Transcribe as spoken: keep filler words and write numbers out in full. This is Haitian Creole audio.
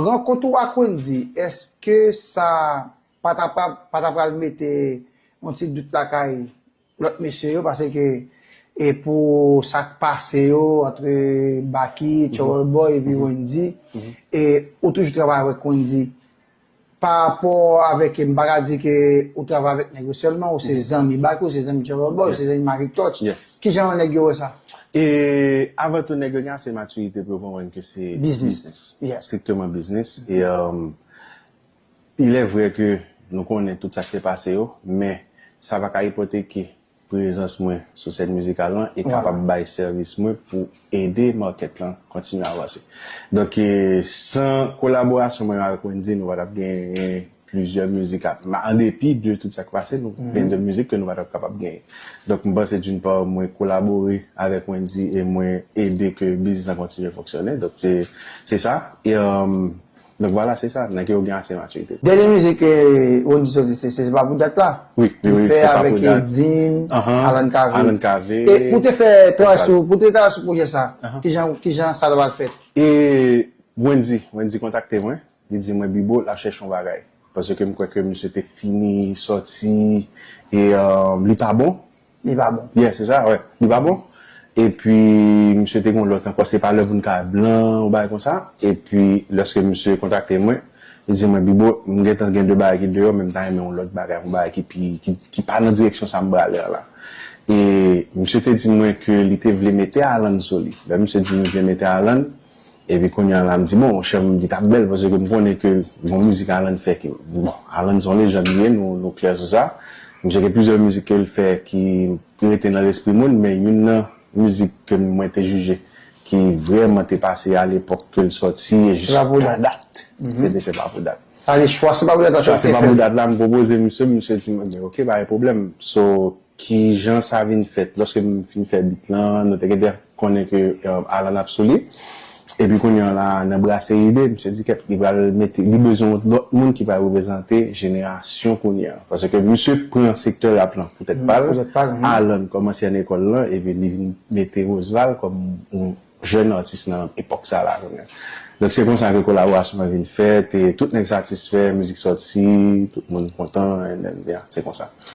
Rankont ou ak Wendy, èske sa pa ta pra- pa ta pral mete yon ti dout lakay lòt mesye yo? Paske e pou sa k pase yo antre Baky, Trouble Boy epi Wendy, e ou toujou travay avèk Wendy. Pa rapò avèk, m pa ka di ke ou travay avèk nèg yo sèlman, ou se zanmi Baky, ou se zanmi Trouble Boy, ou se zanmi Marik Touch. Kijan nèg yo wè sa? E avan tou, nèg yo gen ase matirite pou yo konprann ke se biznis. Strikteman biznis. E il est vrai ke nou konnen tout sa k te pase yo, men sa pa ka ipoteke prezans mwen sou sèn mizikal lan e kapab bay sèvis mwen pou ede makèt lan kontinye avanse. Donk, e, san kolaborasyon mwen avèk Wendy, nou pa t ap genyen plizyè mizik. An depi de tout sa k pase, nou gen de mizik ke nou pa t ap kapab genyen. Donk, m panse, d'une part, mwen kolabore avèk Wendy e mwen ede ke biznis lan kontinye fonksyone. Donk, se sa. E, Donk vwala, se sa, nèg yo gen ase matirite. Dènye mizik Wendy soti, se Se pa pou dat la. Wi, wi, wi, Se pa pou dat. Edin, Alan Cavé. Alan Cavé. E pou te fè travay sou, pou te travay sou pwojè sa, kijan, kijan sa ta pral fèt? E Wendy, Wendy kontakte mwen, li di mwen, Bibo, l ap chèche yon bagay. Paske m kwè ke misye te fini sòti, e li pa bon. Li pa bon. Yeah, se sa, wè. Li pa bon. Epi, misye te gen yon lòt ankò, se pa lè pou n ka blan, yon bagay konsa. Epi, lòske misye kontakte mwen, li di mwen, Bibo, m gentan gen de bagay ki deyò, men m ta renmen yon lòt bagay, yon bagay ki pi, ki, ki pa nan direksyon sa m prale a la. E misye te di mwen ke li te vle mete Alan sou li. Lè misye di m li vle mete Alan, Epi kounye a la, m di, bon, monchè, m, li t ap bèl, paske m konnen ke gon mizik Alan fè ki, bon, Alan se yon lejand li ye, nou, nou klè sou sa. Misye gen plizyè mizik ke l fè ki rete nan lespri moun, men youn nan mizik ke mwen te jije ki vrèman te pase alepòk ke l sòti e jiska dat, se te Se pa pou dat. Sa vle chwa Se pa pou dat la, Chwa Se pa pou dat la, m pwopoze misye, misye di mwen, men ok, pa gen pwoblèm. So, kijan sa vin fèt. Lòske m fin fè beat lan, nou te gentan konnen ke Alan ap sou li. Epi kounye a la, nan brase ide, misye di kèt, li pral mete, li bezwen yon lòt moun ki pral reprezante jenerasyon kounye a. Paske misye pran sektè rap lan pou tèt pa l, Alan kòm ansyen ekòl lan, epi li vin mete Roseval kòm yon jèn atis nan epòk sa la kounye a. Donk se konsa ke kolaborasyon an vin fèt, e tout nèg satisfè, mizik sòti, tout moun kontan, and then, yeah, se konsa.